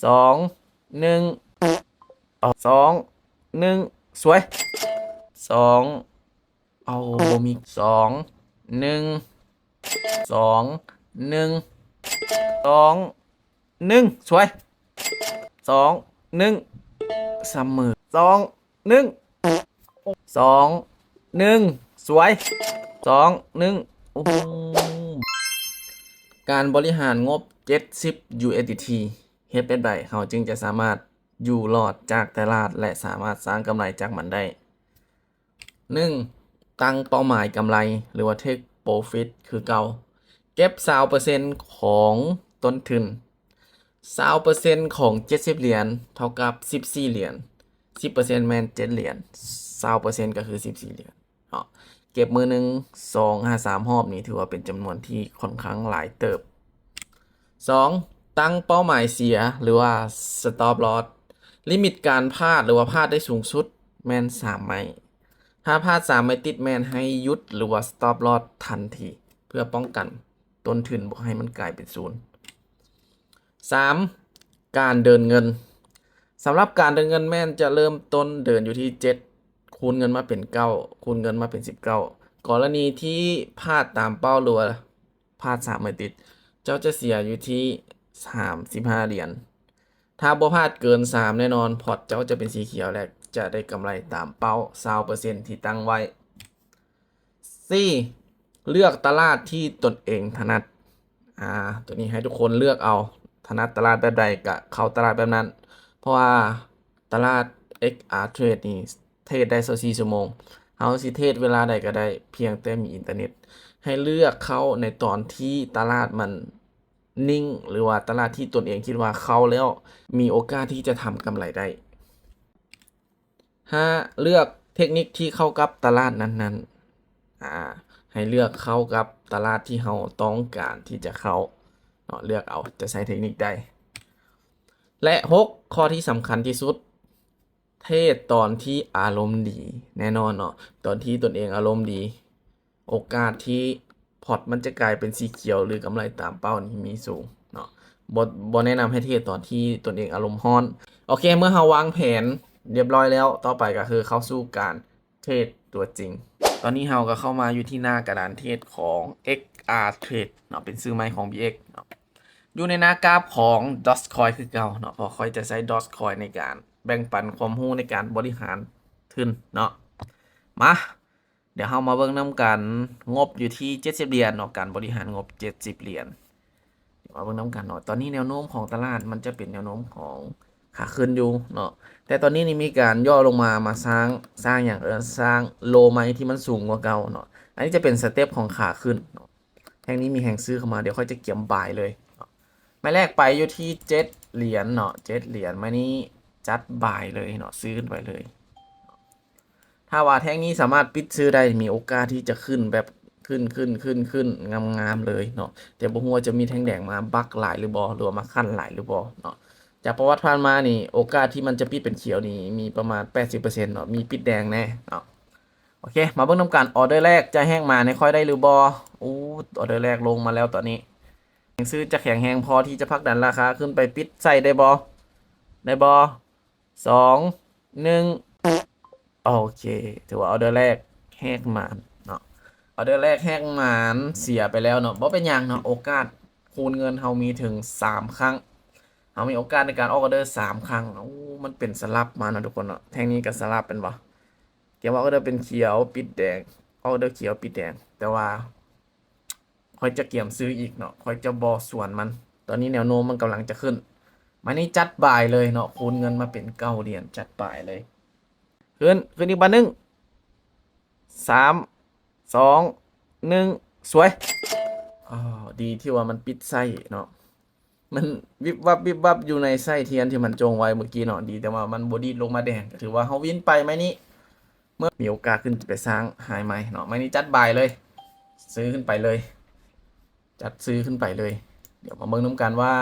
ສອງ ໜຶ່ງ ເອົາ ສອງ ໜຶ່ງ ສວຍ ສອງ ເອົາ ບໍ່ມີ ສອງ ໜຶ່ງ ສອງ ໜຶ່ງ ສອງ ໜຶ່ງ ສວຍ ສອງ ໜຶ່ງ ສະເໝີ ສອງ ໜຶ່ງ ສອງ ໜຶ່ງ ສວຍ ສອງ ໜຶ່ງ ໂອ້ໂຫ ການບໍລິຫານງົບເຈັດສິບ USDT ເຮັດແບບໃດເຮົາຈຶ່ງຈະສາມາດຢູ່ລອດຈາກຕະຫຼາດ ແລະ ສາມາດສ້າງກຳໄລຈາກມັນໄດ້? ໜຶ່ງ ຕັ້ງເປົ້າໝາຍກຳໄລ ຫຼືວ່າ take profit ຄືເກົ່າ ເກັບຊາວເປີເຊັນຂອງຕົ້ນທຶນ ຊາວເປີເຊັນຂອງເຈັດສິບຫຼຽນເທົ່າກັບສິບສີ່ຫຼຽນ ສິບເປີເຊັນແມ່ນເຈັດຫຼຽນ ຊາວເປີເຊັນກໍຄືສິບສີ່ຫຼຽນເນາະ ເກັບມື້ໜຶ່ງສອງຫາສາມຮອບນີ້ ຖືວ່າເປັນຈຳນວນທີ່ຂ້ອນຂ້າງຫຼາຍເຕີບ. ສອງ ຕັ້ງເປົ້າໝາຍເສຍ ຫຼືວ່າ stop loss ລິມິດການພາດ ຫຼືວ່າພາດໄດ້ສູງສຸດແມ່ນສາມໄມ້ ຖ້າພາດສາມໄມ້ຕິດແມ່ນໃຫ້ຢຸດ ຫຼືວ່າ stop loss ທັນທີ ເພື່ອປ້ອງກັນຕົ້ນທຶນບໍ່ໃຫ້ມັນກາຍເປັນສູນ. ສາມ ການເດີນເງິນ ສຳລັບການເດີນເງິນແມ່ນຈະເລີ່ມຕົ້ນເດີນຢູ່ທີ່ເຈັດ ຄູນເງິນມາເປັນເກົ້າ ຄູນເງິນມາເປັນສິບເກົ້າ ກໍລະນີທີ່ພາດຕາມເປົ້າ ຫຼືວ່າພາດສາມໄມ້ຕິດ ເຈົ້າຈະເສຍຢູ່ທີ່ສາມສິບຫ້າຫຼຽນ ຖ້າບໍ່ພາດເກີນສາມແນ່ນອນ ພອດເຈົ້າຈະເປັນສີຂຽວ ແລະ ຈະໄດ້ກຳໄລຕາມເປົ້າຊາວເປີເຊັນທີ່ຕັ້ງໄວ້. ສີ່ ເລືອກຕະຫຼາດທີ່ຕົນເອງຖະໜັດ ອາ ຕົວນີ້ໃຫ້ທຸກຄົນເລືອກເອົາ ຖະໜັດຕະຫຼາດແບບໃດກະເຂົ້າຕະຫຼາດແບບນັ້ນ ເພາະວ່າຕະຫຼາດ XR Trade ນີ້ເທຣດໄດ້ຊາວສີ່ຊົ່ວໂມງ ເຮົາຊິເທຣດເວລາໃດກໍໄດ້ ພຽງແຕ່ມີອິນເຕີເນັດ ໃຫ້ເລືອກເຂົ້າໃນຕອນທີ່ຕະຫຼາດມັນນິ່ງ ຫຼືວ່າຕະຫຼາດທີ່ຕົນເອງຄິດວ່າເຂົ້າແລ້ວມີໂອກາດທີ່ຈະທຳກຳໄລໄດ້. ຫ້າ ເລືອກເທັກນິກທີ່ເຂົ້າກັບຕະຫຼາດນັ້ນໆ ອາ ໃຫ້ເລືອກເຂົ້າກັບຕະຫຼາດທີ່ເຮົາຕ້ອງການທີ່ຈະເຂົ້າເນາະ ເລືອກເອົາຈະໃຊ້ເທັກນິກໃດ. ແລະ ຫົກ ຂໍ້ທີ່ສຳຄັນທີ່ສຸດ ເທຣດຕອນທີ່ອາລົມດີ ແນ່ນອນເນາະ ຕອນທີ່ຕົນເອງອາລົມດີ ໂອກາດທີ່ພອດມັນຈະກາຍເປັນສີຂຽວ ຫຼື ກຳໄລຕາມເປົ້ານີ້ມີສູງເນາະ ບໍ່ ບໍ່ແນະນຳໃຫ້ເທຣດຕອນທີ່ຕົນເອງອາລົມຮ້ອນ. ໂອເຄ ເມື່ອເຮົາວາງແຜນລຽບລ້ອຍແລ້ວ ຕໍ່ໄປກໍຄືເຂົ້າສູ່ການເທຣດຕົວຈິງ. ຕອນນີ້ເຮົາກໍເຂົ້າມາຢູ່ທີ່ໜ້າກະດານເທຣດຂອງ XR Trade ເນາະ ເປັນຊື່ໃໝ່ຂອງ BX ເນາະ ຢູ່ໃນໜ້າກາບຂອງ Dogecoin ຄືເກົ່າເນາະ ເພາະຂ້ອຍຈະໃຊ້ Dogecoin ໃນການແບ່ງປັນຄວາມຮູ້ໃນການບໍລິຫານທຶນເນາະ. ມາ ດຽວເຮົາມາເບິ່ງນຳກັນ ງົບຢູ່ທີ່ເຈັດສິບຫຼຽນເນາະ ການບໍລິຫານງົບເຈັດສິບຫຼຽນ ມາເບິ່ງນຳກັນເນາະ. ຕອນນີ້ແນວໂນ້ມຂອງຕະຫຼາດມັນຈະເປັນແນວໂນ້ມຂອງຂາຂຶ້ນຢູ່ເນາະ ແຕ່ຕອນນີ້ນີ້ມີການຫຍໍ້ລົງມາ ມາສ້າງ ສ້າງຫຍັງ ເອີ້ນສ້າງໂລໃໝ່ທີ່ມັນສູງກວ່າເກົ່າເນາະ. ອັນນີ້ຈະເປັນສະເຕັບຂອງຂາຂຶ້ນເນາະ ແທ່ງນີ້ມີແຮງຊື້ເຂົ້າມາ ດຽວຂ້ອຍຈະກຽມບາຍເລີຍເນາະ. ໄມ້ແລກໄປຢູ່ທີ່ເຈັດຫຼຽນເນາະ ເຈັດຫຼຽນ ໄມ້ນີ້ຈັດບາຍເລີຍເນາະ ຊື້ຂຶ້ນໄປເລີຍ. ຖ້າວ່າແທ່ງນີ້ສາມາດປິດຊື້ໄດ້ ມີໂອກາດທີ່ຈະຂຶ້ນແບບຂຶ້ນ ຂຶ້ນ ຂຶ້ນ ຂຶ້ນງາມໆເລີຍເນາະ ແຕ່ບໍ່ຮູ້ວ່າຈະມີແທ່ງແດງມາບັກຫຼາຍຫຼືບໍ່ ຫຼືວ່າມາຂັນຫຼາຍຫຼືບໍ່ເນາະ. ຈາກປະຫວັດຜ່ານມານີ້ ໂອກາດທີ່ມັນຈະປິດເປັນຂຽວນີ້ມີປະມານແປດສິບເປີເຊັນເນາະ ມີປິດແດງແດ່ເນາະ. ໂອເຄ ມາເບິ່ງນຳກັນ ອອເດີແລກຈະແຮກມາໃຫ້ຂ້ອຍໄດ້ຫຼືບໍ່? ໂອ້ ອອເດີແລກລົງມາແລ້ວຕອນນີ້ ແຮງຊື້ຈະແຂງແຮງພໍທີ່ຈະຜັກດັນລາຄາຂຶ້ນໄປປິດໃສ່ໄດ້ບໍ່? ໄດ້ບໍ່? ສອງ ໜຶ່ງ ໂອເຄ ຖືວ່າອອເດີແລກແຮກມານເນາະ ອອເດີແລກແຮກມານ ເສຍໄປແລ້ວເນາະ ບໍ່ເປັນຫຍັງເນາະ ໂອກາດຄູນເງິນເຮົາມີເຖິງສາມຄັ້ງ ເຮົາມີໂອກາດໃນການອອກອອເດີສາມຄັ້ງ. ໂອ້ ມັນເປັນສະຫຼັບມາເນາະທຸກຄົນເນາະ ແທ່ງນີ້ກໍສະຫຼັບແມ່ນບໍ່? ກຽມອອກອອເດີເປັນຂຽວປິດແດງ ອອກອອເດີຂຽວປິດແດງ ແຕ່ວ່າ ຂ້ອຍຈະກຽມຊື້ອີກເນາະ ຂ້ອຍຈະບໍ່ສວນມັນ. ຕອນນີ້ແນວໂນ້ມມັນກຳລັງຈະຂຶ້ນ ມານີ້ຈັດບາຍເລີຍເນາະ ຄູນເງິນມາເປັນເກົ້າຫຼຽນ ຈັດບາຍເລີຍ. ຂຶ້ນ ຂຶ້ນອີກບາດໜຶ່ງ ສາມ ສອງ ໜຶ່ງ ສວຍ. ອໍ ດີທີ່ວ່າມັນປິດໃສ່ເນາະ ມັນວິບວັບວິບວັບຢູ່ໃນໄສ້ທຽນທີ່ມັນຈົ່ງໄວ້ເມື່ອກີ້ເນາະ ດີແຕ່ວ່າມັນບໍ່ດີດລົງມາແດງ ກໍຖືວ່າເຮົາວິນໄປໄມ້ນີ້ ເມື່ອມີໂອກາດຂຶ້ນຈະໄປສ້າງໄຮໃໝ່ເນາະ. ໄມ້ນີ້ຈັດບາຍເລີຍ ຊື້ຂຶ້ນໄປເລີຍ ຈັດຊື້ຂຶ້ນໄປເລີຍ. ດຽວມາເບິ່ງນຳກັນວ່າ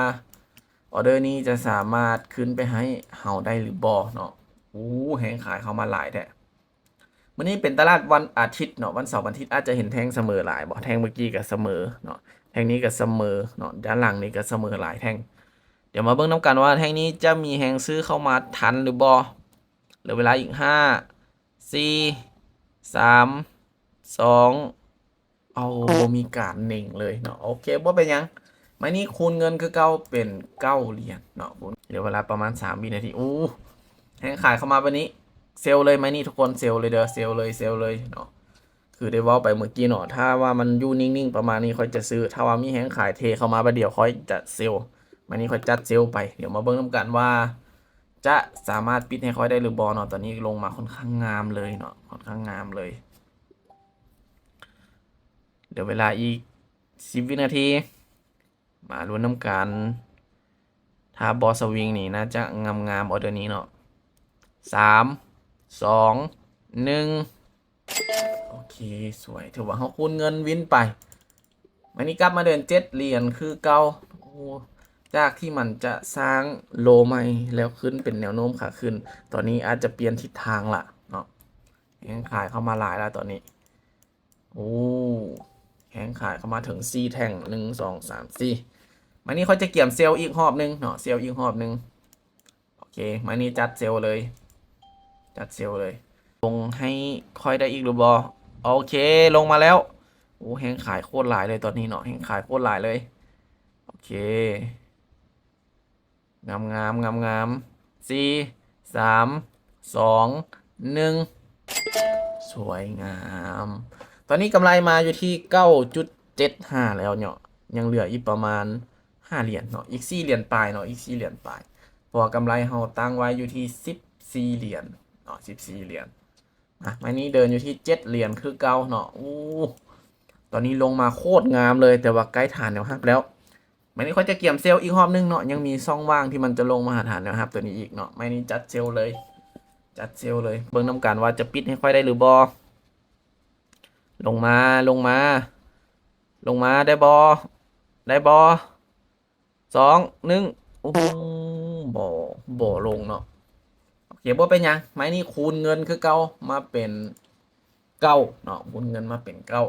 ອອເດີນີ້ຈະສາມາດຂຶ້ນໄປໃຫ້ເຮົາໄດ້ຫຼືບໍ່ເນາະ. ໂອ້ ແຮງຂາຍເຂົ້າມາຫຼາຍແທ້. ມື້ນີ້ເປັນຕະຫຼາດວັນອາທິດເນາະ ວັນເສົາວັນອາທິດອາດຈະເຫັນແທ່ງສະເໝີຫຼາຍບໍ່? ແທ່ງເມື່ອກີ້ກໍສະເໝີເນາະ ແທ່ງນີ້ກໍສະເໝີເນາະ ດ້ານຫຼັງນີ້ກໍສະເໝີຫຼາຍແທ່ງ. ດ ດຽວມາເບິ່ງນຳກັນວ່າແທ່ງນີ້ຈະມີແຮງຊື້ເຂົ້າມາທັນຫຼືບໍ່. ເຫຼືອເວລາອີກ ຫ້າ ສີ່ ສາມ ສອງ ເອົາ ບໍ່ມີການເໜັງເລີຍເນາະ. ໂອເຄ ບໍ່ເປັນຫຍັງ, ໄມ້ນີ້ຄູນເງິນຄືເກົ່າເປັນເກົ້າຫຼຽນເນາະ. ຄູນ ເຫຼືອເວລາປະມານສາມວິນາທີ. ໂອ້ ແຮງຂາຍເຂົ້າມາແບບນີ້ ເຊວເລີຍໄມ້ນີ້ທຸກຄົນ, ເຊວເລີຍເດີ, ເຊວເລີຍ ເຊວເລີຍເນາະ. ຄືໄດ້ເວົ້າໄປເມື່ອກີ້ເນາະ, ຖ້າວ່າມັນຢູ່ນິ່ງໆປະມານນີ້ ຂ້ອຍຈະຊື້, ຖ້າວ່າມີແຮງຂາຍເທເຂົ້າມາບາດດຽວ ຂ້ອຍຈະເຊວ. ໄມ້ນີ້ຂ້ອຍຈັດເຊວໄປ. ດຽວມາເບິ່ງນຳກັນວ່າຈະສາມາດປິດໃຫ້ຂ້ອຍໄດ້ຫຼືບໍ່ເນາະ. ຕອນນີ້ລົງມາຄ່ອນຂ້າງງາມເລີຍເນາະ, ຄ່ອນຂ້າງງາມເລີຍ. ເຫຼືອເວລາອີກສິບວິນາທີ. ມາລຸ້ນນຳກັນ. ຖ້າບໍ່ສະວິງນີ້ໜ້າຈະງາມໆ ອອເດີນີ້ເນາະ. ສາມ ສອງ ໜຶ່ງ. ໂອເຄ ສວຍ, ຖືວ່າເຮົາຄູນເງິນວິນໄປ. ໄມ້ນີ້ກັບມາເດີນເຈັດຫຼຽນຄືເກົ່າ. ໂອ້ ຈາກທີ່ມັນຈະສ້າງໂລໃໝ່ແລ້ວຂຶ້ນເປັນແນວໂນ້ມຂາຂຶ້ນ, ຕອນນີ້ອາດຈະປ່ຽນທິດທາງລະເນາະ. ແຮງຂາຍເຂົ້າມາຫຼາຍລະຕອນນີ້. ໂອ້ ແຮງຂາຍເຂົ້າມາເຖິງສີ່ແທ່ງ, ໜຶ່ງ ສອງ ສາມ ສີ່. ໄມ້ນີ້ຂ້ອຍຈະກຽມເຊວອີກຮອບໜຶ່ງເນາະ, ເຊວອີກຮອບໜຶ່ງ. ໂອເຄ ໄມ້ນີ້ຈັດເຊວເລີຍ, ຈັດເຊວເລີຍ. ລົງໃຫ້ຂ້ອຍໄດ້ອີກຫຼືບໍ່? ໂອເຄ ລົງມາແລ້ວ. ໂອ້ ແຮງຂາຍໂຄດຫຼາຍເລີຍຕອນນີ້ເນາະ, ແຮງຂາຍໂຄດຫຼາຍເລີຍ. ໂອເຄ ງາມໆ ງາມໆ. ສີ່ ສາມ ສອງ ໜຶ່ງ. ສວຍງາມ. ຕອນນີ້ກຳໄລມາຢູ່ທີ່ເກົ້າຈຸດເຈັດຫ້າແລ້ວເນາະ, ຍັງເຫຼືອອີກປະມານຫ້າຫຼຽນເນາະ, ອີກສີ່ຫຼຽນປາຍເນາະ, ອີກສີ່ຫຼຽນປາຍ. ເພາະວ່າກຳໄລເຮົາຕັ້ງໄວ້ຢູ່ທີ່ສິບສີ່ຫຼຽນເນາະ, ສິບສີ່ຫຼຽນ. ອ່ະ ໄມ້ນີ້ເດີນຢູ່ທີ່ເຈັດຫຼຽນຄືເກົ່າເນາະ. ໂອ້ ຕອນນີ້ລົງມາໂຄດງາມເລີຍ, ແຕ່ວ່າໃກ້ຖານແນວຮັບແລ້ວ. ໄມ້ນີ້ຂ້ອຍຈະກຽມເຊວອີກຮອບໜຶ່ງເນາະ, ຍັງມີຊ່ອງວ່າງທີ່ມັນຈະລົງມາຫາຖານແນວຮັບຕົວນີ້ອີກເນາະ. ໄມ້ນີ້ຈັດເຊວເລີຍ, ຈັດເຊວເລີຍ. ເບິ່ງນຳກັນວ່າຈະປິດໃຫ້ຂ້ອຍໄດ້ຫຼືບໍ່. ລົງມາ ລົງມາ ລົງມາ ໄດ້ບໍ່ ໄດ້ບໍ່? ສອງ ໜຶ່ງ. ໂອ້ ບໍ່ ບໍ່ລົງເນາະ. ໂອເຄ ບໍ່ເປັນຫຍັງ, ໄມ້ນີ້ຄູນເງິນຄືເກົ່າມາເປັນເກົ້າເນາະ, ຄູນເງິນມາເປັນເກົ້າ.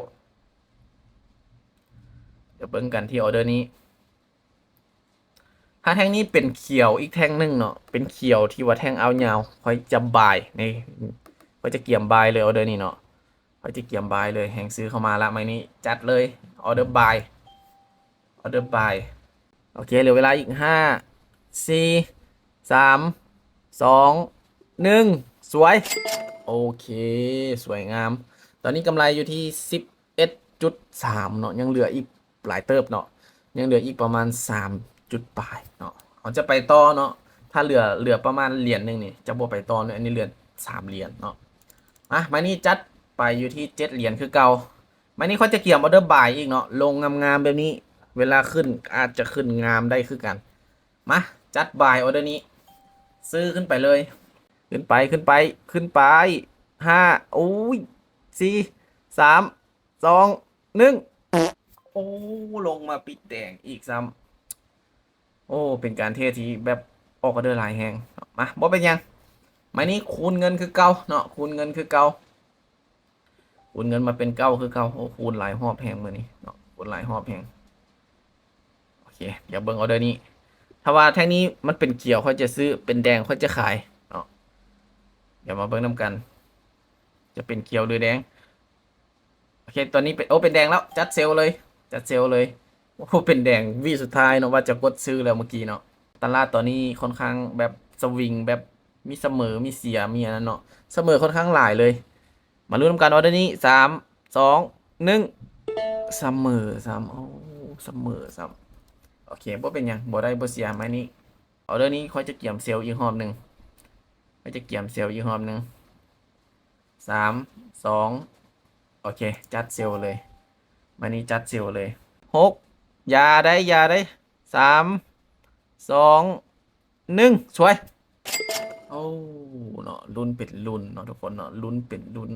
ດຽວເບິ່ງກັນທີ່ອອເດີນີ້. ຖ້າແທ່ງນີ້ເປັນຂຽວອີກແທ່ງໜຶ່ງເນາະ, ເປັນຂຽວທີ່ວ່າແທ່ງອາວຍາວ, ຂ້ອຍຈະບາຍ ນີ້ ຂ້ອຍຈະກຽມບາຍເລີຍອອເດີນີ້ເນາະ. ຂ້ອຍຈະກຽມບາຍເລີຍ, ແຮງຊື້ເຂົ້າມາລະ ໄມ້ນີ້ຈັດເລີຍ, ອອເດີບາຍ ອອເດີບາຍ. ໂອເຄ ເຫຼືອເວລາອີກ ຫ້າ ສີ່ ສາມ ສອງ ໜຶ່ງ. ສວຍ. ໂອເຄ ສວຍງາມ. ຕອນນີ້ກຳໄລຢູ່ທີ່ສິບເອັດຈຸດສາມເນາະ, ຍັງເຫຼືອອີກຫຼາຍເຕີບເນາະ, ຍັງເຫຼືອອີກປະມານສາມຈຸດປາຍເນາະ. ເຮົາຈະໄປຕໍ່ເນາະ, ຖ້າເຫຼືອ ເຫຼືອປະມານຫຼຽນໜຶ່ງນີ້ ຈະບໍ່ໄປຕໍ່ເນາະ, ອັນນີ້ເຫຼືອສາມຫຼຽນເນາະ. ມາ ໄມ້ນີ້ຈັດໄປຢູ່ທີ່ເຈັດຫຼຽນຄືເກົ່າ. ໄມ້ນີ້ຂ້ອຍຈະກຽມອອເດີບາຍອີກເນາະ, ລົງງາມໆແບບນີ້ ເວລາຂຶ້ນອາດຈະຂຶ້ນງາມໄດ້ຄືກັນ. ມາ ຈັດບາຍອອເດີນີ້, ຊື້ຂຶ້ນໄປເລີຍ. ຂຶ້ນໄປ ຂຶ້ນໄປ ຂຶ້ນໄປ. ຫ້າ ໂອ້ຍ ສີ່ ສາມ ສອງ ໜຶ່ງ. ໂອ້ ລົງມາປິດແດງອີກຊ້ຳ. ໂອ້ ເປັນການເທຣດທີ່ແບບອອກອອເດີຫຼາຍແຮງ. ມາ ບໍ່ເປັນຫຍັງ, ໄມ້ນີ້ຄູນເງິນຄືເກົ່າເນາະ, ຄູນເງິນຄືເກົ່າ. ຄູນເງິນມາເປັນເກົ້າຄືເກົ່າ. ໂອ້ ຄູນຫຼາຍຮອບແຮງມື້ນີ້ເນາະ, ຄູນຫຼາຍຮອບແຮງ. ໂອເຄ ດຽວເບິ່ງອອເດີນີ້. ຖ້າວ່າແທ່ງນີ້ມັນເປັນຂຽວ ຂ້ອຍຈະຊື້, ເປັນແດງ ຂ້ອຍຈະຂາຍເນາະ. ດຽວມາເບິ່ງນຳກັນ ຈະເປັນຂຽວຫຼືແດງ. ໂອເຄ ຕອນນີ້ເປັນ ໂອ້ ເປັນແດງແລ້ວ, ຈັດເຊວເລີຍ ຈັດເຊວເລີຍ. ໂອ້ ເປັນແດງ ວິສຸດທ້າຍເນາະ, ວ່າຈະກົດຊື້ແລ້ວເມື່ອກີ້ເນາະ. ຕະຫຼາດຕອນນີ້ຄ່ອນຂ້າງແບບສະວິງ, ແບບມີສະເໝີ ມີເສຍ ມີອັນນັ້ນເນາະ, ສະເໝີຄ່ອນຂ້າງຫຼາຍເລີຍ. ມາລຸ້ນນຳກັນ ອອເດີນີ້ ສາມ ສອງ ໜຶ່ງ. ສະເໝີຊ້ຳ. ໂອ້ ສະເໝີຊ້ຳ. ໂອເຄ ບໍ່ເປັນຫຍັງ, ບໍ່ໄດ້ບໍ່ເສຍ. ໄມ້ນີ້ ອອເດີນີ້ຂ້ອຍຈະກຽມເຊວອີກຮອບໜຶ່ງ, ຂ້ອຍຈະກຽມເຊວອີກຮອບໜຶ່ງ. ສາມ ສອງ ໂອເຄ ຈັດເຊວເລີຍ. ໄມ້ນີ້ຈັດເຊວເລີຍ. ຫົກ ຢ່າໄດ໋ ຢ່າໄດ໋. ສາມ ສອງ ໜຶ່ງ. ສວຍ. ໂອ້ ເນາະ, ລຸ້ນເປັນລຸ້ນເນາະທຸກຄົນເນາະ, ລຸ້ນເປັນລຸ້ນ.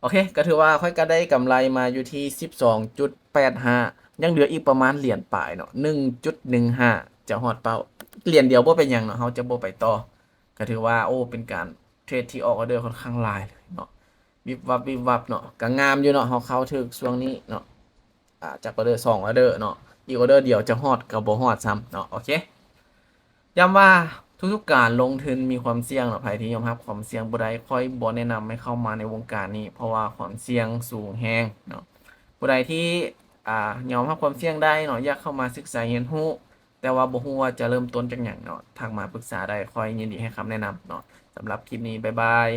ໂອເຄ ກໍຖືວ່າຂ້ອຍກໍໄດ້ກຳໄລມາຢູ່ທີ່ສິບສອງຈຸດແປດຫ້າ, ຍັງເຫຼືອອີກປະມານຫຼຽນປາຍເນາະ, ໜຶ່ງຈຸດໜຶ່ງຫ້າ ຈະຮອດເປົ້າ. ຫຼຽນດຽວບໍ່ເປັນຫຍັງເນາະ, ເຮົາຈະບໍ່ໄປຕໍ່. ກໍຖືວ່າ ໂອ້ ເປັນການເທຣດທີ່ອອກອອເດີຄ່ອນຂ້າງຫຼາຍເນາະ, ວິບວັບ ວິບວັບເນາະ. ກໍງາມຢູ່ເນາະ, ເຮົາເຂົ້າຖືກຊ່ວງນີ້ເນາະ. ອ່າ ຈັກອອເດີ ສອງອອເດີເນາະ, ອີກອອເດີດຽວຈະຮອດກໍບໍ່ຮອດຊ້ຳເນາະ. ໂອເຄ ຢ້ຳວ່າທຸກໆການລົງທຶນມີຄວາມສ່ຽງເນາະ, ໃຜທີ່ຍອມຮັບຄວາມສ່ຽງບໍ່ໄດ້ ຂ້ອຍບໍ່ແນະນຳໃຫ້ເຂົ້າມາໃນວົງການນີ້ ເພາະວ່າຄວາມສ່ຽງສູງແຮງເນາະ. ຜູ້ໃດທີ່ ອາ ຍອມຮັບຄວາມສ່ຽງໄດ້ເນາະ, ຢາກເຂົ້າມາສຶກສາຮຽນຮູ້ ແຕ່ວ່າບໍ່ຮູ້ວ່າຈະເລີ່ມຕົ້ນຈາກຫຍັງເນາະ, ທັກມາປຶກສາໄດ້, ຂ້ອຍຍິນດີໃຫ້ຄຳແນະນຳເນາະ. ສຳລັບຄລິບນີ້ ບາຍບາຍ.